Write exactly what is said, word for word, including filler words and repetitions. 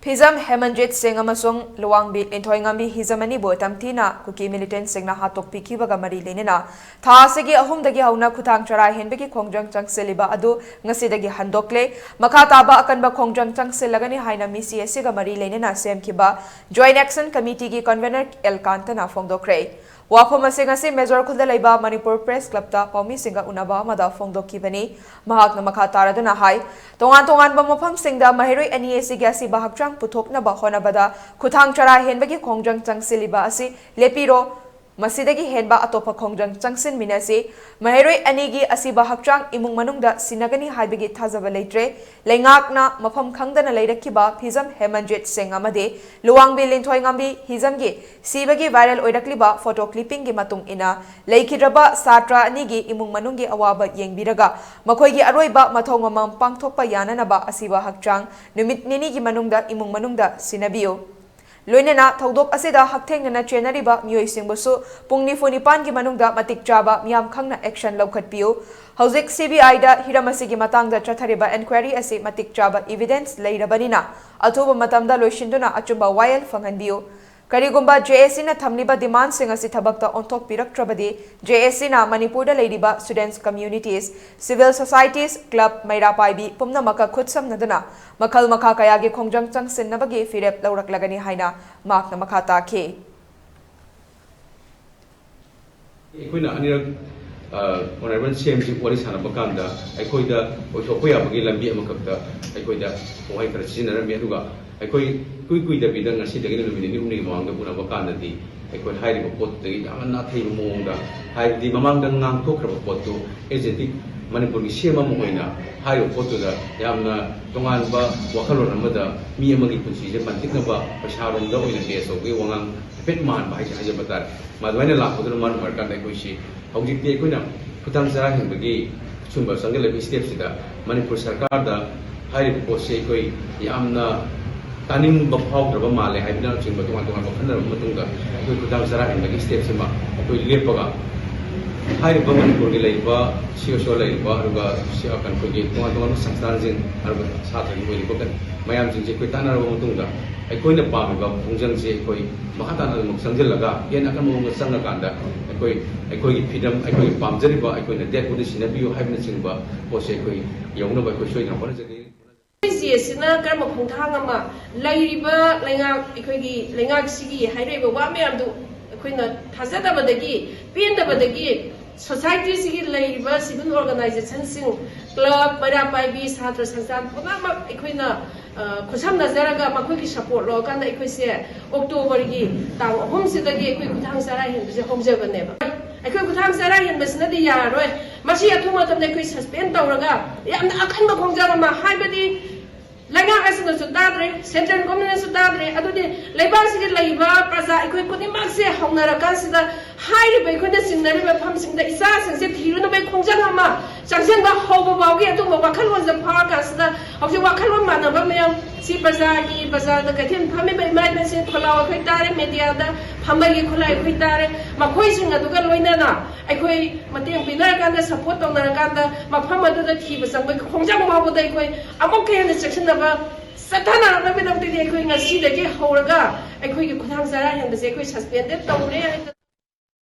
ꯍꯤꯖꯝ ꯍꯦꯃꯟꯖꯤꯠ ꯁꯤꯡ ꯑꯃꯁꯨꯡ ꯂꯨꯋꯥꯡꯕꯤ ꯂꯤꯟꯊꯣꯏꯉꯝꯕꯤ ꯍꯤꯖꯝ ꯑꯅꯤꯕꯨ ꯇꯝꯊꯤꯅ ꯀꯨꯀꯤ militantꯁꯤꯡꯅ ꯍꯥꯠꯇꯣꯛꯄꯤꯈꯤꯕꯒ ꯃꯔꯤ ꯂꯩꯅꯅ ꯊꯥ ꯑꯁꯤꯒꯤ ꯑꯍꯨꯝꯗꯒꯤ ꯍꯧꯅ ꯈꯨꯊꯥꯡ ꯆꯔꯥ ꯍꯦꯟꯕꯒꯤ ꯈꯣꯡꯖꯪ ꯆꯪꯁꯤꯜꯂꯤꯕ ꯑꯗꯨ ꯉꯁꯤꯗꯒꯤ ꯍꯟꯗꯣꯛꯂꯦ꯫ ꯃꯈꯥ ꯇꯥꯕ ꯑꯀꯟꯕ ꯈꯣꯡꯖꯪ ꯆꯪꯁꯤꯜꯂꯒꯅꯤ ꯍꯥꯏꯅ ꯃꯤꯁꯤ ꯑꯁꯤꯒ ꯃꯔꯤ ꯂꯩꯅꯅ ꯁꯦꯝꯈꯤꯕ Joint Action Committeeꯒꯤ convener ꯑꯦꯜ ꯀꯥꯟꯇꯅ ꯐꯣꯡꯗꯣꯛꯈ꯭ꯔꯦ꯫ ꯋꯥꯐꯝ ꯑꯁꯤ ꯉꯁꯤ ꯃꯦꯖꯣꯔ ꯈꯨꯜꯗ ꯂꯩꯕ ꯃꯅꯤꯄꯨꯔ ꯄ꯭ꯔꯦꯁ ꯀ꯭ꯂꯕꯇ ꯄꯥꯎꯃꯤꯁꯤꯡꯒ ꯎꯅꯕ ꯑꯃꯗ ꯐꯣꯡꯗꯣꯛꯈꯤꯕꯅꯤ꯫ ꯃꯍꯥꯛꯅ ꯃꯈꯥ ꯇꯥꯔꯗꯨꯅ ꯍꯥꯏ, ꯇꯣꯉꯥꯟ ꯇꯣꯉꯥꯟꯕ ꯃꯐꯝꯁꯤꯡꯗ ꯃꯍꯩꯔꯣꯏ ꯑꯅꯤ ꯑꯁꯤꯒꯤ ꯑꯁꯤꯕ ꯍꯛꯆꯥꯡ ꯄꯨꯊꯣꯛꯅꯕ ꯍꯣꯠꯅꯕꯗ ꯈꯨꯊꯥꯡ ꯆꯔꯥ ꯍꯦꯟꯕꯒꯤ ꯈꯣꯡꯖꯪ ꯆꯪꯁꯤꯜꯂꯤꯕ ꯑꯁꯤ ꯂꯦꯞꯄꯤꯔꯣ꯫ ꯃꯁꯤꯗꯒꯤ ꯍꯦꯟꯕ ꯑꯇꯣꯞꯄ ꯈꯣꯡꯖꯪ ꯆꯪꯁꯤꯟꯃꯤꯟꯅꯁꯤ꯫ ꯃꯍꯩꯔꯣꯏ ꯑꯅꯤꯒꯤ ꯑꯁꯤꯕ ꯍꯛꯆꯥꯡ ꯏꯃꯨꯡ ꯃꯅꯨꯡꯗ ꯁꯤꯟꯅꯒꯅꯤ ꯍꯥꯏꯕꯒꯤ ꯊꯥꯖꯕ ꯂꯩꯇ꯭ꯔꯦ꯫ ꯂꯩꯉꯥꯛꯅ ꯃꯐꯝ ꯈꯪꯗꯅ ꯂꯩꯔꯛꯈꯤꯕ ꯐꯤꯖꯝ ꯍꯦꯃꯟꯖꯤꯠ ꯁꯤꯡ ꯑꯃꯗꯤ ꯂꯨꯋꯥꯡꯕꯤ ꯂꯤꯟꯊꯣꯏꯉꯝꯕꯤ ꯍꯤꯖꯝꯒꯤ ꯁꯤꯕꯒꯤ viral ꯑꯣꯏꯔꯛꯂꯤꯕ photo clippingꯒꯤ ꯃꯇꯨꯡ ꯏꯟꯅ, ꯂꯩꯈꯤꯗ꯭ꯔꯕ ꯁꯥꯇ꯭ꯔ ꯑꯅꯤꯒꯤ ꯏꯃꯨꯡ ꯃꯅꯨꯡꯒꯤ ꯑꯋꯥꯕ ꯌꯦꯡꯕꯤꯔꯒ ꯃꯈꯣꯏꯒꯤ ꯑꯔꯣꯏꯕ ꯃꯊꯧ ꯃꯉꯝ ꯄꯥꯡꯊꯣꯛꯄ ꯌꯥꯅꯅꯕ ꯑꯁꯤꯕ ꯍꯛꯆꯥꯡ ꯅꯨꯃꯤꯠ ꯅꯤꯅꯤꯒꯤ ꯃꯅꯨꯡꯗ ꯏꯃꯨꯡ ꯃꯅꯨꯡꯗ ꯁꯤꯟꯅꯕꯤꯌꯨ꯫ ꯂꯣꯏꯅꯅ ꯊꯧꯗꯣꯛ ꯑꯁꯤꯗ ꯍꯛꯊꯦꯡꯅꯅ ꯆꯦꯟꯅꯔꯤꯕ ꯃꯤꯑꯣꯏꯁꯤꯡꯕꯨꯁꯨ ꯄꯨꯡ ꯅꯤꯐꯨ ꯅꯤꯄꯥꯟꯒꯤ ꯃꯅꯨꯡꯗ ꯃꯇꯤꯛ ꯆꯥꯕ ꯃꯤꯌꯥꯝ ꯈꯪꯅ action ꯂꯧꯈꯠꯄꯤꯌꯨ꯫ ꯍꯧꯖꯤꯛ CBIꯗ ꯍꯤꯔꯝ ꯑꯁꯤꯒꯤ ꯃꯇꯥꯡꯗ ꯆꯠꯊꯔꯤꯕ enquiry ꯑꯁꯤ ꯃꯇꯤꯛ ꯆꯥꯕ evidence ꯂꯩꯔꯕꯅꯤꯅ ꯑꯊꯨꯕ ꯃꯇꯝꯗ ꯂꯣꯏꯁꯤꯟꯗꯨꯅ ꯑꯆꯨꯝꯕ ꯋꯥꯌꯦꯜ ꯐꯪꯍꯟꯕꯤꯌꯨ꯫ ꯀꯔꯤꯒꯨꯝꯕ JACꯅ ꯊꯝꯂꯤꯕ demandꯁꯤꯡ ꯑꯁꯤ ꯊꯕꯛꯇ ꯑꯣꯟꯊꯣꯛꯄꯤꯔꯛꯇ꯭ꯔꯕꯗꯤ JACꯅ ꯃꯅꯤꯄꯨꯔꯗ ꯂꯩꯔꯤꯕ students communities, civil societies, club, ꯃꯩꯔꯥ ꯄꯥꯏꯕꯤ ꯄꯨꯝꯅꯃꯛꯀ ꯈꯨꯠꯁꯝꯅꯗꯨꯅ ꯃꯈꯜ ꯃꯈꯥ ꯀꯌꯥꯒꯤ ꯈꯣꯡꯖꯪ ꯆꯪꯁꯤꯟꯅꯕꯒꯤ ꯐꯤꯔꯦꯞ ꯂꯧꯔꯛꯂꯒꯅꯤ ꯍꯥꯏꯅ ꯃꯍꯥꯛꯅ ꯃꯈꯥ ꯇꯥꯈꯤ꯫ ꯑꯩꯈꯣꯏꯅ ꯑꯅꯤꯔꯛ Honourable CMꯁꯤ ꯋꯥꯔꯤ ꯁꯥꯟꯅꯕ ꯀꯥꯟꯗ ꯑꯩꯈꯣꯏꯗ ꯑꯣꯏꯊꯣꯛꯄ ꯌꯥꯕꯒꯤ ꯂꯝꯕꯤ ꯑꯃꯈꯛꯇ ꯑꯩꯈꯣꯏꯗ ꯋꯥꯍꯩ ꯈꯔ ꯁꯤꯖꯤꯟꯅꯔꯝꯃꯤ꯫ ꯑꯗꯨꯒ ꯑꯩꯈꯣꯏ ꯏꯀꯨꯏ ꯀꯨꯏꯗꯕꯤꯗ ꯉꯁꯤꯗꯒꯤꯅ ꯅꯨꯃꯤꯠ ꯅꯤꯅꯤ ꯍꯨꯝꯅꯤꯒꯤ ꯃꯃꯥꯡꯗ ꯎꯅꯕ ꯀꯥꯟꯗꯗꯤ ꯑꯩꯈꯣꯏ ꯍꯥꯏꯔꯤꯕ ꯄꯣꯠꯇꯨꯗꯒꯤ ꯌꯥꯝꯅ ꯅꯥꯊꯩꯕ ꯃꯑꯣꯡꯗ, ꯍꯥꯏꯕꯗꯤ ꯃꯃꯥꯡꯗ ꯉꯥꯡꯊꯣꯛꯈ꯭ꯔꯕ ꯄꯣꯠꯇꯨ as a ꯃꯅꯤꯄꯨꯔꯒꯤ CM ꯑꯃ ꯑꯣꯏꯅ ꯍꯥꯏꯔꯤꯕ ꯄꯣꯠꯇꯨꯗ ꯌꯥꯝꯅ ꯇꯣꯉꯥꯟꯕ ꯋꯥꯈꯜꯂꯣꯟ ꯑꯃꯗ ꯃꯤ ꯑꯃꯒꯤ ꯄꯨꯟꯁꯤꯁꯦ ꯃꯟꯇꯤꯛꯅꯕ ꯄꯩꯁꯥꯔꯣꯝꯗ ꯑꯣꯏꯅ base ꯇꯧꯕꯒꯤ ꯋꯥꯉꯥꯡ ꯍꯥꯏꯐꯦꯠ ꯃꯥꯟꯕ ꯍꯥꯏꯁꯦ ꯍꯥꯏꯖꯕ ꯇꯥꯔꯦ꯫ ꯃꯗꯨꯃꯥꯏꯅ ꯂꯥꯛꯄꯗꯨꯅ ꯃꯔꯝ ꯑꯣꯏꯔꯀꯥꯟꯗ ꯑꯩꯈꯣꯏꯁꯤ ꯍꯧꯖꯤꯛꯇꯤ ꯑꯩꯈꯣꯏꯅ ꯈꯨꯊꯥꯡ ꯆꯔꯥ ꯍꯦꯟꯕꯒꯤ ꯁꯨꯝꯕ ꯆꯪꯁꯤꯜꯂꯛꯄꯒꯤ stepꯁꯤꯗ ꯃꯅꯤꯄꯨꯔ ꯁꯔꯀꯥꯔꯗ ꯍꯥꯏꯔꯤꯕ ꯄꯣꯠꯁꯤ ꯑꯩꯈꯣꯏ ꯌꯥꯝꯅ ꯇꯥꯅꯤꯡꯕ ꯐꯥꯎꯗ꯭ꯔꯕ ꯃꯥꯜꯂꯦ ꯍꯥꯏꯕꯅꯆꯤꯡꯕ ꯇꯣꯉꯥꯟ ꯇꯣꯉꯥꯟꯕ ꯈꯟꯅꯔꯕ ꯃꯇꯨꯡꯗ ꯑꯩꯈꯣꯏ ꯈꯨꯊꯥꯡ ꯆꯔꯥ ꯍꯦꯟꯕꯒꯤ stepꯁꯤꯃ ꯑꯩꯈꯣꯏ ꯂꯦꯞꯄꯒ ꯍꯥꯏꯔꯤꯕ ꯃꯅꯤꯄꯨꯔꯒꯤ ꯂꯩꯔꯤꯕ CSO ꯂꯩꯔꯤꯕ ꯑꯗꯨꯒ ꯁꯤ-, ꯑꯩꯈꯣꯏꯒꯤ ꯇꯣꯉꯥꯟ ꯇꯣꯉꯥꯟꯕ ꯁꯪꯁꯊꯥꯟꯁꯤꯡ ꯑꯗꯨꯒ ꯁꯥꯇ꯭ꯔꯒꯤ ꯑꯣꯏꯔꯤꯕ ꯀ-, ꯃꯌꯥꯝꯁꯤꯡꯁꯦ ꯑꯩꯈꯣꯏ ꯇꯥꯟꯅꯔꯕ ꯃꯇꯨꯡꯗ, ꯑꯩꯈꯣꯏꯅ ꯄꯥꯝꯃꯤꯕ ꯈꯣꯡꯖꯪꯁꯦ ꯑꯩꯈꯣꯏ ꯃꯈꯥ ꯇꯥꯅ ꯑꯃꯨꯛ ꯆꯪꯁꯤꯜꯂꯒ, ꯍꯦꯟꯅ ꯑꯀꯟꯕ ꯃꯑꯣꯡꯗ ꯆꯪꯉꯀꯥꯟꯗ, ꯑꯩꯈꯣꯏ, ꯑꯩꯈꯣꯏꯒꯤ ꯐ꯭ꯔꯤꯗꯝ, ꯑꯩꯈꯣꯏꯒꯤ ꯄꯥꯝꯖꯔꯤꯕ, ꯑꯩꯈꯣꯏꯅ ꯗꯦꯠ ꯄꯨꯗ ꯁꯤꯟꯅꯕꯤꯌꯨ ꯍꯥꯏꯕꯅꯆꯤꯡꯕ ꯄꯣꯠꯁꯦ ꯑꯩꯈꯣꯏ ꯌꯧꯅꯕ ꯑꯩꯈꯣꯏ ꯁꯣꯏꯗꯅ ꯍꯣꯠꯅꯖꯒꯅꯤ꯫ ꯑꯩꯈꯣꯏ ꯆꯦ ꯑꯁꯤꯅ ꯀꯔꯝꯕ ꯈꯣꯡꯊꯥꯡ ꯑꯃ ꯂꯩꯔꯤꯕ ꯂꯩꯉꯥꯛ, ꯑꯩꯈꯣꯏꯒꯤ ꯂꯩꯉꯥꯛꯁꯤꯒꯤ ꯍꯥꯏꯔꯛꯏꯕ ꯋꯥ ꯃꯌꯥꯝꯗꯨ ꯑꯩꯈꯣꯏꯅ ꯊꯥꯖꯗꯕꯗꯒꯤ, ꯄꯦꯟꯗꯕꯗꯒꯤ, ꯁꯣꯁꯥꯏꯇꯤꯁꯤꯒꯤ ꯂꯩꯔꯤꯕ ꯁꯤꯚꯤꯜ ꯑꯣꯔꯒꯅꯥꯏꯖꯦꯁꯟꯁꯤꯡ, ꯀ꯭ꯂꯕ, ꯃꯩꯔꯥ ꯄꯥꯏꯕꯤ, ꯁꯥꯇ꯭ꯔ ꯁꯪꯁꯊꯥꯟ ꯄꯨꯝꯅꯃꯛ ꯑꯩꯈꯣꯏꯅ, ꯑ, ꯈꯨꯠꯁꯝꯅꯖꯔꯒ ꯃꯈꯣꯏꯒꯤ ꯁꯄꯣꯔꯠ ꯂꯧꯔꯀꯥꯟꯗ ꯑꯩꯈꯣꯏꯁꯦ ꯑꯣꯛꯇꯣꯕꯔꯒꯤ ꯇꯥꯡ ꯑꯍꯨꯝꯁꯤꯗꯒꯤ ꯑꯩꯈꯣꯏ ꯈꯨꯊꯥꯡ ꯆꯔꯥ ꯍꯦꯟꯕꯁꯦ ꯍꯧꯖꯕꯅꯦꯕ꯫ ꯑꯩꯈꯣꯏ ꯈꯨꯊꯥꯡ ꯆꯔꯥ ꯍꯦꯟꯕꯁꯤꯅꯗꯤ ꯌꯥꯔꯔꯣꯏ꯫ ꯃꯁꯤ ꯑꯊꯨꯕ ꯃꯇꯝꯗ ꯑꯩꯈꯣꯏ ꯁꯁꯄꯦꯟ ꯇꯧꯔꯒ ꯌꯥꯝꯅ ꯑꯀꯟꯕ ꯈꯣꯡꯖꯪ ꯑꯃ, ꯍꯥꯏꯕꯗꯤ ꯂꯩꯉꯥꯛ ꯑꯁꯤꯅꯁꯨ ꯇꯥꯗ꯭ꯔꯦ, ꯁꯦꯟꯇ꯭ꯔꯦꯜ ꯒꯣꯔꯃꯦꯟꯅꯁꯨ ꯇꯥꯗ꯭ꯔꯦ, ꯑꯗꯨꯗꯤ ꯂꯩꯕꯥꯛꯁꯤꯒꯤ ꯂꯩꯔꯤꯕ ꯄ꯭ꯔꯖꯥ ꯑꯩꯈꯣꯏ ꯈꯨꯗꯤꯡꯃꯛꯁꯦ ꯍꯧꯅꯔꯀꯥꯟꯁꯤꯗ ꯍꯥꯏꯔꯤꯕ ꯑꯩꯈꯣꯏꯅ ꯆꯤꯡꯅꯔꯤꯕ ꯃꯐꯝꯁꯤꯡꯗ ꯏꯆꯥꯁꯤꯡꯁꯦ ꯊꯤꯔꯨꯅꯕꯒꯤ ꯈꯣꯡꯖꯪ ꯑꯃ ꯆꯪꯁꯤꯟꯕ ꯍꯧꯕ ꯐꯥꯎꯒꯤ ꯑꯗꯨꯒꯨꯝꯕ ꯋꯥꯈꯜꯂꯣꯟꯁꯦ ꯐꯥꯎꯔꯀꯥꯟꯁꯤꯗ ꯍꯧꯖꯤꯛ ꯋꯥꯈꯜꯂꯣꯟ ꯃꯥꯟꯅꯕ ꯃꯌꯥꯝ ꯁꯤ ꯄ꯭ꯔꯖꯥꯒꯤ, ꯄ꯭ꯔꯖꯥꯗ ꯀꯩꯊꯦꯜ ꯐꯝꯃꯤꯕ ꯏꯃꯥ ꯏꯕꯦꯟꯁꯤꯡ ꯈꯣꯜꯂꯥꯎ ꯑꯩꯈꯣꯏ ꯇꯥꯔꯦ, ꯃꯦꯗꯤꯌꯥꯗ ꯐꯝꯕꯒꯤ ꯈꯨꯠꯂꯥꯏ ꯑꯩꯈꯣꯏ ꯇꯥꯔꯦ, ꯃꯈꯣꯏꯁꯤꯡ ꯑꯗꯨꯒ ꯂꯣꯏꯅꯅ ꯑꯩꯈꯣꯏ ꯃꯇꯦꯡ ꯄꯤꯅꯔꯀꯥꯟꯗ, ꯁꯄꯣꯔꯠ ꯇꯧꯅꯔꯀꯥꯟꯗ ꯃꯐꯝ ꯑꯗꯨꯗ ꯊꯤꯕ ꯆꯪꯕꯒꯤ ꯈꯣꯡꯖꯪ ꯐꯥꯎꯕꯗ ꯑꯩꯈꯣꯏ ꯑꯃꯨꯛꯀ ꯍꯦꯟꯅ ꯆꯦꯛꯁꯤꯟꯅꯕ ꯆꯠꯊꯅꯔꯛꯅꯕꯒꯤꯗꯃꯛꯇꯗꯤ ꯑꯩꯈꯣꯏ ꯉꯁꯤꯗꯒꯤ ꯍꯧꯔꯒ ꯑꯩꯈꯣꯏꯒꯤ ꯈꯨꯊꯥꯡ ꯆꯔꯥ ꯍꯦꯟꯕꯁꯦ ꯑꯩꯈꯣꯏ ꯁꯁꯄꯦꯟꯗꯦꯠ ꯇꯧꯔꯦ ꯍꯥꯏꯅ